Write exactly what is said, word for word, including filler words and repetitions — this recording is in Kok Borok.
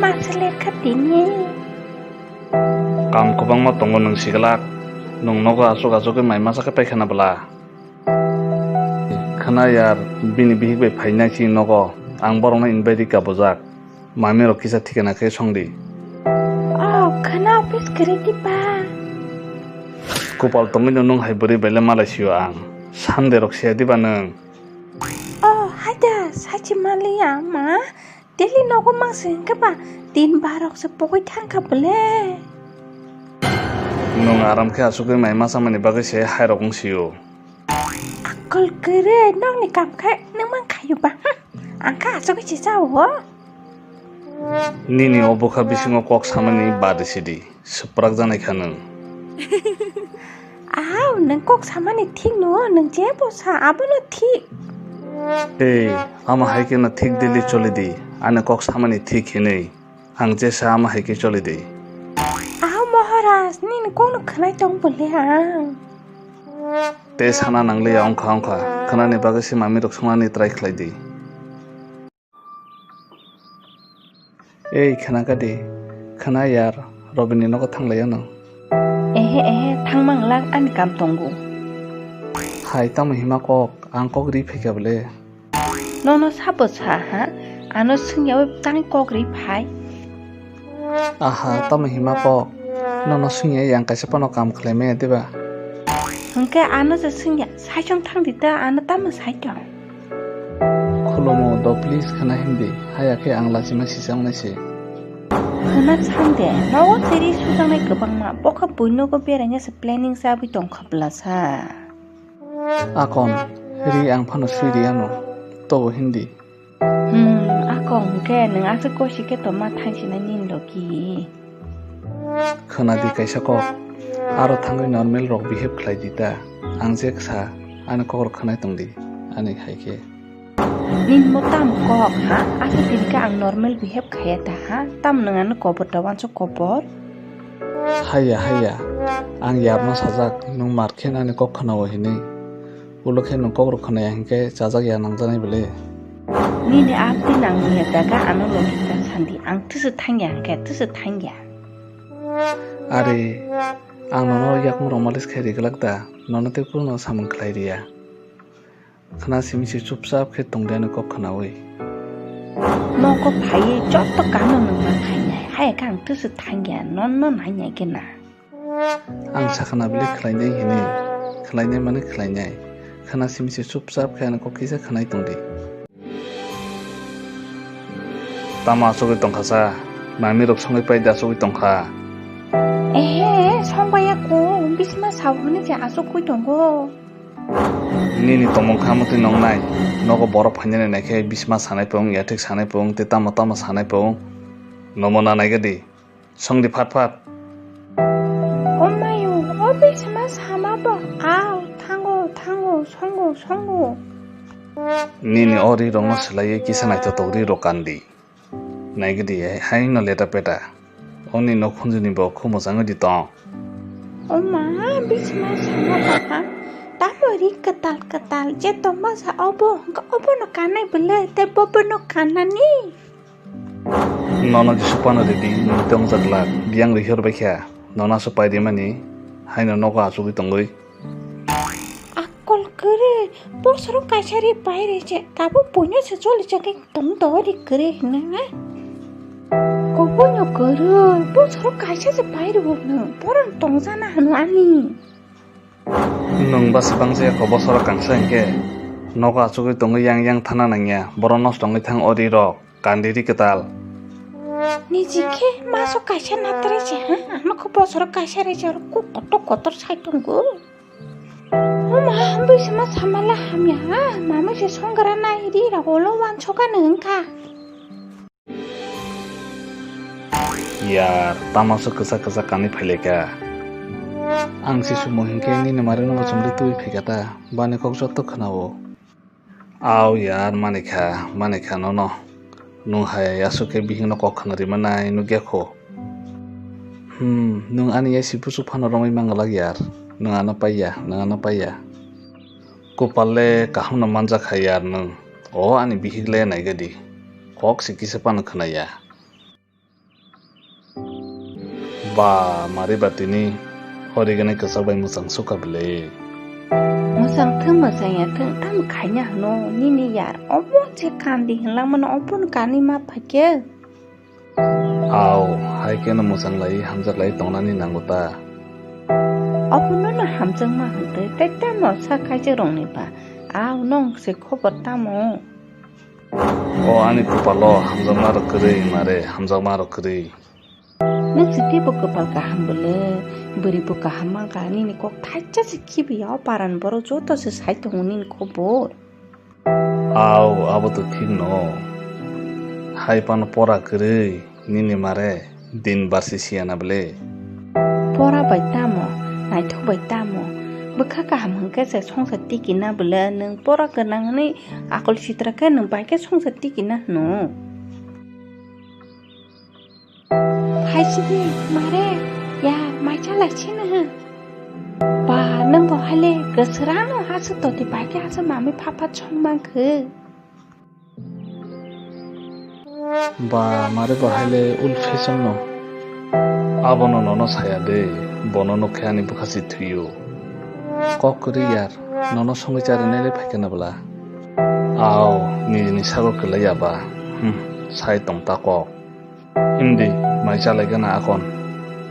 Masa lerkha tini. Kam kwbangma tongo nwng siglak. Nwng nogo aswk aswk khe mai masa khe paikha na bwla. Khna yar, bini bihik bai phainai si nogo. Ang borokno invite rika bujak. Mami rok kisa thikana khe songdi. Oh, khna office kwrwi di ba. Kupal tongwi no nwng hai bwrwi bai le malai sio ang. Sunday rok siya diba nwng? Oh, haida, sachi maliya ma. Daily nogo mangsa hwnkhe ba din barok se pogwi thangkha bole. Nwng aram khe asugwi mai ma chamani bagwi se hairok wng sio. Akol kwrwi, nokni kam khe nwng man khayo ba? Hm, ang khe asugwi se chao. Nini o bwkha bisingo kok samani bari sidi. Swprak janai kha nwng. Aw, nwng kok samani thik no, nwng jebo sa, abono thik. Ei, ama hai khe no thik daily choli di, ani kok samani thik hinwi. Ang je sa ama hai khe choli di. Aw, Maharaj, nini kokno khwnai tong bole ang. Te sana nangliya ongkha ongkha, khwnani bagwi se mami rok swngnani try khlai di. Ei, khna kha di, khna yar, Robini nogo thanglai ano. Ehe, ehe, thangma glak ani kam tongo. Hai, tamo hima kok, ang kok ri phaikha bole. Nono sabo sa ha, ano swngyawi tang kok ri phai. Aha, tamo hima kok, nono swngya yang kaisa phano kam khlai maya diba? Hwnkhe ano se swngya, saichung thang di ta, ano tamo saichung. Khulumo do please khna hindi, haya khe ang lachima sisa wngnai se. Khna sande, nogo siri sujaknai kwbangma, bokha buinogo beraina se planning chabwi tongkha bwlasa. Akon, ri ang phano sui ri ano, tobo hindi. Hmm, akon hwnkhe nwng aswk kosi khe tongma thangsinai nini logi. Khwna di kaisa kok, aro thangwi normal rok behave khlai di ta. Ang je ksa, ani kok rok khwnai tong di, ani hai khe. Nini mo tam kok ha, aswk tini khe ang normal behave khaya ta ha, tam nwng ano kobor ta wansuk kobor. Haiya, haiya, ang yarno sajak, nwng mar khe ani kok khwnao hinwi. Ulo khe nwng kok rok khwnaya hinkhe chajak ya nangjaknai bwle. Nini abdi nangmaya jaga ano logi ta sandi, ang twswk thangya hinkhe twswk thangya. Are, ang nono yakung rok malis khai ri glak da, nono tei kuno samung khlai riya. Khna simi se chupchap khe tongdi ani kok khnaui. Nogo phaiwi joto kamo nwng ma khainai, hai khe ang twswk thangya, nono nainai khe na. Ang sakha na bwle khlainai hinwi, khlainai mani khlainai. Khna simi se chupchap khe ani kok kisa khnai tongdi. Tamo achugwi tongkha sa? Mami rok songwi pai da achugwi tongkha? Ehe, songbai ya ko, bisma sao hwnwi se achugwi tongo. Nini tongmung kha mutwi nongnai, nogo borok phainani naikhe bisma sanai pung, yathek sanai pung, tei tamo tamo sanai pung. Nomo na naigadi. Songdi phat phat. O mayo, o bisma sama bo. Aw, thango, thango, songo, songo. Nini o ri rokno swlaiwi kisa naithotok ri rok kandi. Naigidi, haino leta peta. Oni nok khunjuni bo kho mwchangwi di tong. O ma, bisma sama bo ha. Tamo ri kwtal kwtal, je tongma sa obo, hwnkhe obono kannai bwle, tei bobono kannani. Nono Jisu pano ridi, nwng tei wngjak glak. Biyang rihor bai kha, nono aswk pai rimani, haino nogo achugwi tongwi. Akol kwrwi, bosoro kaisa ri pai ri se, tabuk buino se choli chagwi tong do ri kwrwi hwnwi, ha? Kubuino kwrwi, bosoro kaisa se pai rwo hwnwi, borok tongjana hwnwi ani. Nwng ba swbang se eko bosoro kangsa hinkhe nogo achugwi tongwi yang yang thana nangya, borok nosto wngwi thang o ri rok, kandi ri kwtal. Niji khe maso kaisa natre se ha, ano khe bosoro kaisa re se oro kok kotor kotor sai tongo. O ma, bwsima samala hamya ha, mama se songra nai ri rok ulo wansokha nwng wngkha. Yar, tamo se kwchak kwchak kanwi phailaikha. Ang se sumo hinkhe nini mari no muchungwi twi phaikha ta, bani kok joto khwnao. Aw yar, manikha, manikha nono. Nwng hai aswk khe bihikno kok khna ri manai nukya kho. Hmm, nwng ani yasi buchuk phano romwi manglak yar. Nwng ano paiya, nwng ano paiya. Kupal le kaham no manjak hai yar nwng. O ani bihik le naigadi. Kok se kisa phano khwnaya. Ba, mari ba tini hori gani kwchak bai mwchang suka bwle. Mwchang thung mwchang ya thung, tamo khaina hwno nini yar, omo je kandi hinlangmano, obono kani ma phaikhe. Au, hai kheno mwchang lai, hamjak lai tongnani nango ta. Obono no hamjakma hwntwi, tei tamo sa kaijakrokni ba? Au, nwng se khobor tamo? O ani kopalo hamjakma rok kwrwi, mare, hamjakma rok kwrwi. Nwng se teibo kwpal kaham bwle, bwrwi bo kaham mankha, nini kok thaisa se khibiya, o parani borok joto se sai tongo nini khobor. Au, abo to thik no. Hai phano pora kwrwi, nini mare din barsi siyana bwle. Pora bai tamo, naithok bai tamo, bwkha kaham hwnkhe se songsa tikina bwle, nwng pora gwnang hwnwi akol sitra khe nwng bai khe songsa tikina hwno. Phaisidi, mare, ya, maichalai sino. Ba, nwng bo hale, kwswrano aswk toti bai khe aswk mami pha pha song mankhe. Ba, mare bo hale ul fashion no. Abono nono saya de, bono nukhe ani bwkha si thuyo. Kok kwrwi yar, nono songwi charinai le phaikhe na bwla. Au, nini sago kwlai ya ba. Hmm, sai tong ta kok. Hindi, mai chalaigana akon.